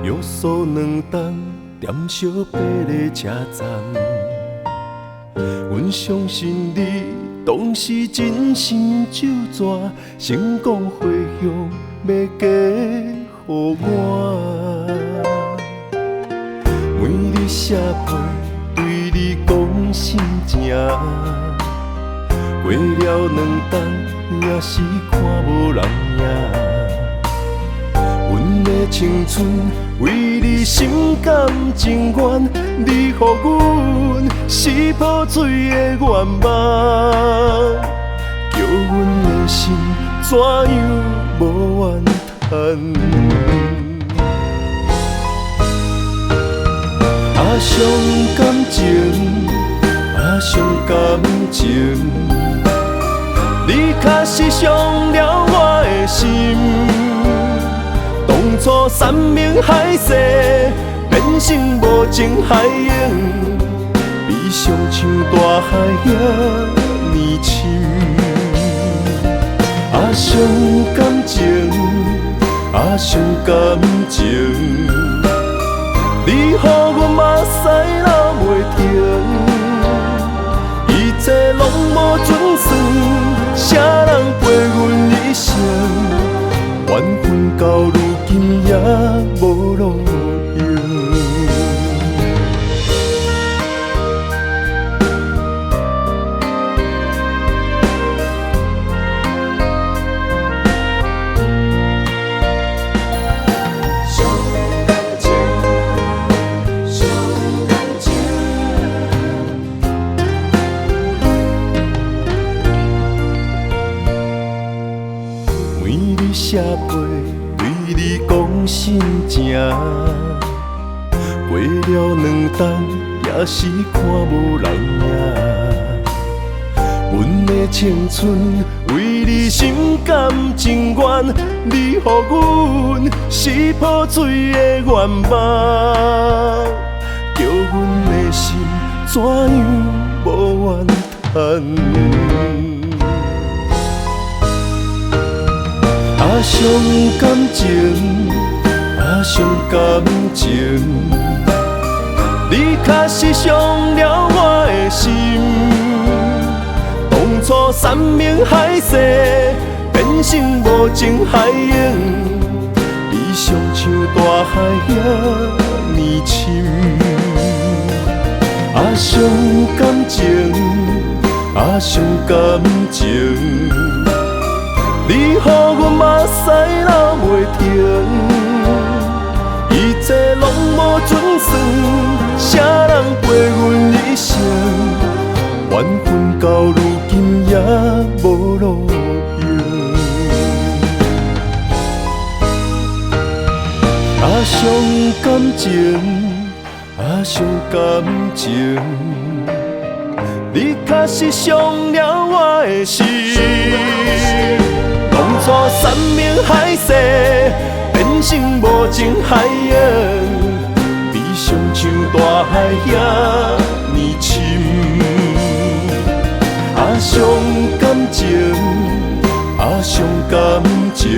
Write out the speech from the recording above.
約束2冬，踮小八个車站。阮相信你當時真心就怎，成功回鄉欲嫁予我。每日寫批對你講心情，過了2冬也是看無人影。阮的青春為你心甘情願，你予阮是破碎的願望，叫阮的心怎樣無怨嘆。啊，傷感情，啊，傷感情，你確實傷了我的心。當初山盟海誓，變成無情海湧，悲傷像大海遐爾深。啊，傷感情，啊，傷感情，你予阮目屎流袂停，一切攏無準算，啥人陪阮一生？緣分到如今也無路用。傷感情，傷感情。每日寫批對你講心情，過了2冬也是看無人影。阮的青春為你心甘情願，你予阮是破碎的願望，叫阮的心怎樣無怨嘆。啊，傷感情，啊，傷感情，你確實傷了我的心。當初山盟海誓，變成無情海湧，悲傷像大海遐爾深。啊，傷感情，啊，傷感情，你予阮目屎流袂停，一切攏無準算，啥人陪阮一生？緣分到如今也無路用。啊，傷感情，啊，傷感情，你確實傷了我的心。當初山盟海誓，變成無情海湧，悲傷像大海遐爾深。啊，傷感情，啊，傷感情。